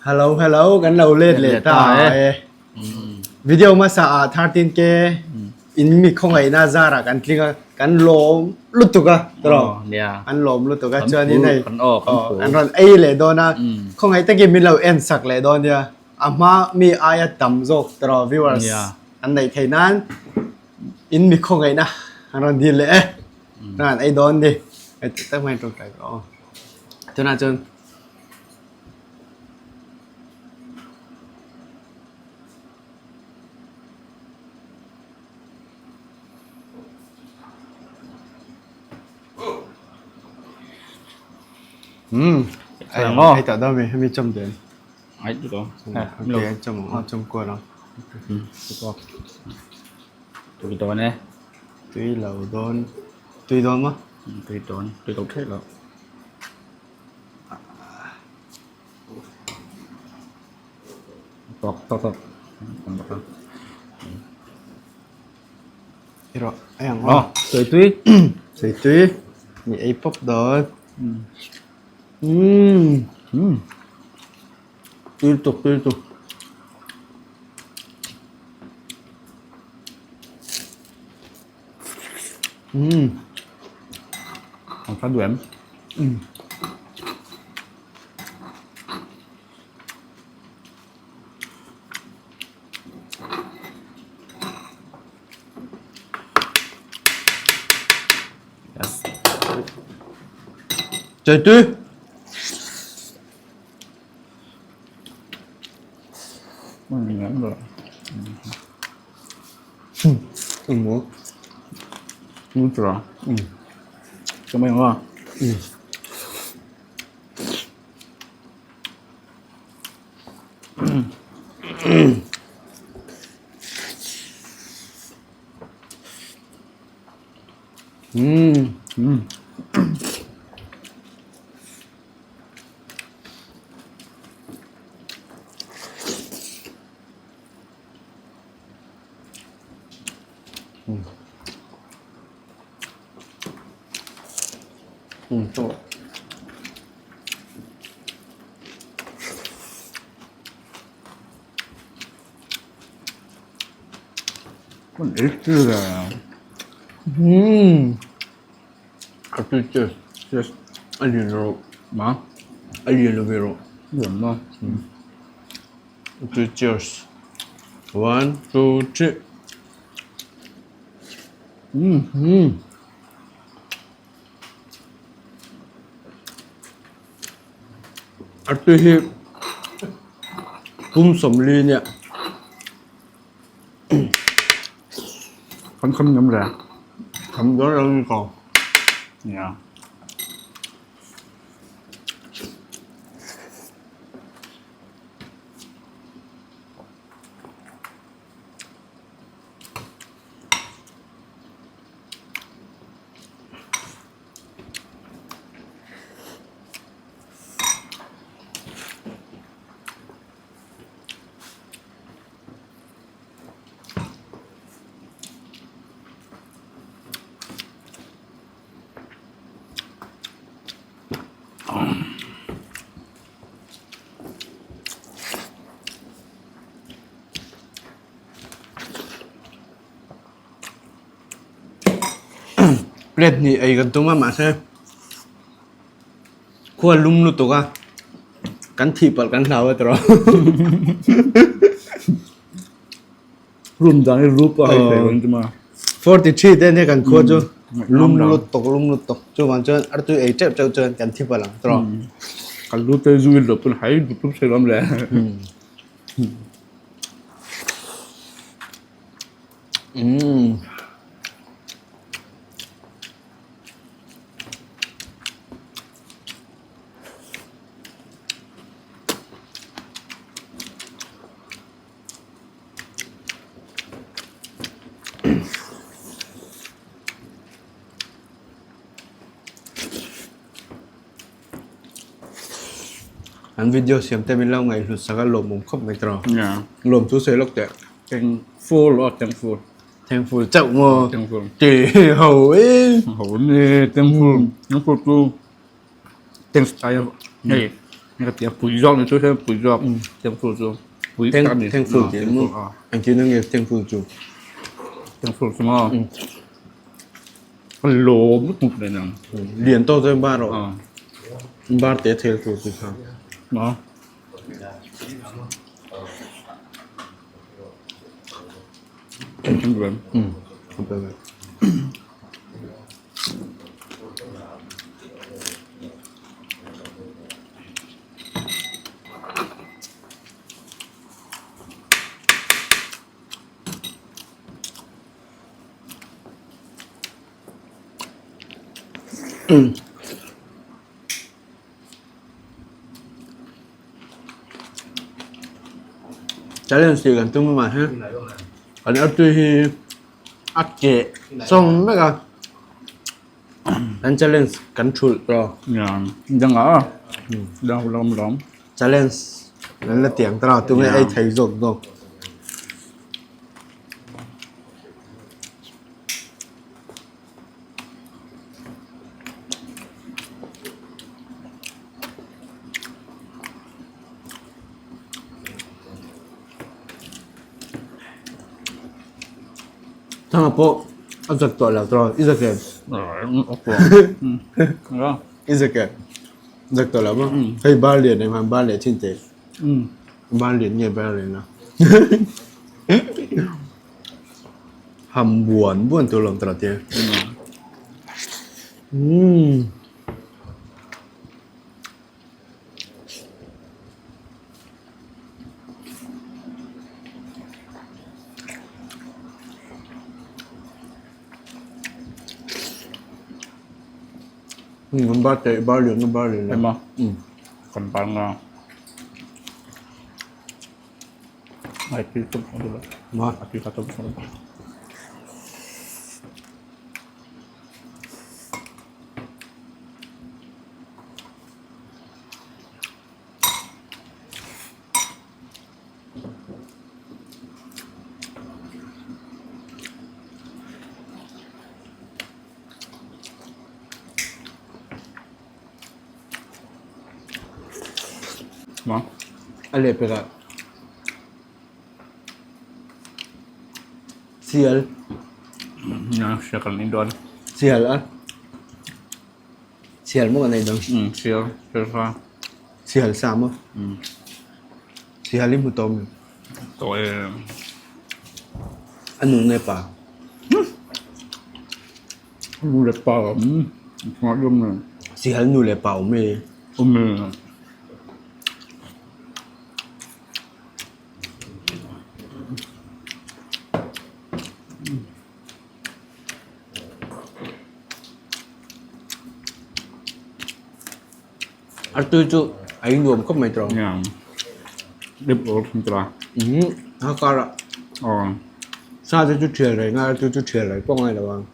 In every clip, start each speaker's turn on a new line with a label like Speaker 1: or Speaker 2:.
Speaker 1: Hello hello kan lo let leh ta e. Video hmasa ah 13k in mi khawngaihna zarah kan tling a kan lawm lutuk a tawrh an lawm lutuk a chuanin hei an rawn ei leh dawn a khawngaih takin min lo en sak leh dawn nia a hma mi aia tam zawk tawrh viewers an neih theih nan in mi khawngaihna an rawn dil leh e an ei dawn ni heti tak mai tawngtai rawh aw tunah chuan. Umm ai tah dawn mi hemi chawm den
Speaker 2: ai tu to
Speaker 1: ok chawm ang chawm kual ang
Speaker 2: tui dawn e
Speaker 1: tui lo dawn tui dawn maw
Speaker 2: tui dawn tui lo theih lo. Tawk tawk tawk
Speaker 1: Iro ai ang
Speaker 2: aw tui tui
Speaker 1: tui tui mi ei pawp dawn umm
Speaker 2: umm
Speaker 1: tui tuk tui tuk umm
Speaker 2: Ang tha duh em?
Speaker 1: Umm.
Speaker 2: Yes.
Speaker 1: Chơi tui. Eng maw?
Speaker 2: Nutra. Ka mai ang a.
Speaker 1: Cheers. One, two, three.
Speaker 2: Umm.
Speaker 1: A tui hi pum sawmli nia.
Speaker 2: Kan kham ngam le.
Speaker 1: Kham dawn lo ni ko.
Speaker 2: Yeah.
Speaker 1: Plate hnih ei kan tum a mahse khua lum lutuk a kan thih palh kan hlau a tawrh
Speaker 2: Room dang hi rup a hei thei kan tum a.
Speaker 1: 43 te nia kan khua chu lum lutuk lum lutuk chuvang chuan artui ei teuh teuh chuan kan thi palh ang tawrh.
Speaker 2: Kan lu te zu in lo pawn hai dup dup thei lawm le.
Speaker 1: Umm. An video siam te min lo ngaihhlut sak a lawmawm khawp mai tawrh
Speaker 2: a.
Speaker 1: Lawm chu sawi lawk teh.
Speaker 2: Thankful aw thankful.
Speaker 1: Thankful chauh maw?
Speaker 2: Thankful.
Speaker 1: Ti ho e.
Speaker 2: Ho ni thankful. Thankful chu thanks aia hei. Ka ti a pui zawk ni chu hian pui zawk thankful chu pui tak a ni.
Speaker 1: Thankful tih maw? Engtin a nge thankful chu?
Speaker 2: Thankful chu maw? Ka lawm lutuk nen ang.
Speaker 1: Lian tawk chuan bar rawh. Bar te thel tur chu kha.
Speaker 2: Maw?
Speaker 1: Challenge tih kan tum amah hi kan artui hi a keh chawng vek a kan challenge kan thulh tawh challenge kan la tiang ta tunge ei thei zawk zawk. Thanga pawh a zak tawh lo tawh i zak em? I zak em? Zak tawh lo maw? Hei bar lian em han bar leh thin teh. Bar lian nge bar lian a? Ham buan buan tur lawm tawh tia. Umm. Umm bar te bar lian na bar lian na.
Speaker 2: Ema. Kan bar nga. Ai pi tum ko la.
Speaker 1: Ma.
Speaker 2: A pi ka tum ko. Ma.
Speaker 1: A leh pekah Sial.
Speaker 2: Sia kan ei dawn.
Speaker 1: Sial a. Sial maw kan ei dawn?
Speaker 2: Sial, sial sa.
Speaker 1: Sial sa maw? Sial i hmu tawh mi?
Speaker 2: Tawh e.
Speaker 1: A nu nge pa?
Speaker 2: Nu leh pa awm.
Speaker 1: Sial nu leh pa awm e.
Speaker 2: Awm e.
Speaker 1: A tui chu a in nuam khawp mai tawh. A karah sa te chu thial reng a, a tui chu thial reng pawh a ngai lo ang.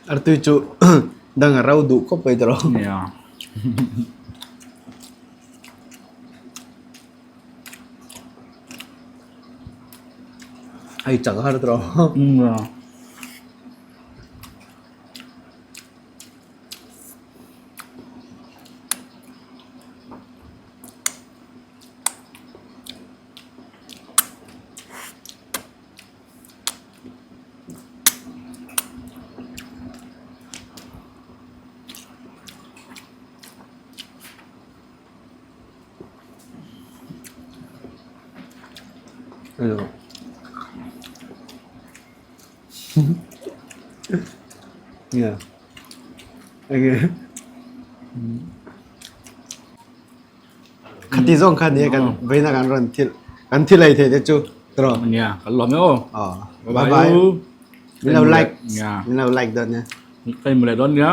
Speaker 1: Artui chu dang a ro duh khawp mai tawh lo.
Speaker 2: Nia.
Speaker 1: Ai chak har tawh lo.
Speaker 2: Nia.
Speaker 1: Yeah. Okay. Khati zawng kha nia kan veina kan rawn thil kan thil ei thei te chu tiraw.
Speaker 2: Nia kan lawm e aw.
Speaker 1: Aw. Bye bye. Min lo like. Min lo like dawn nia.
Speaker 2: Kan inmu leh dawn nia.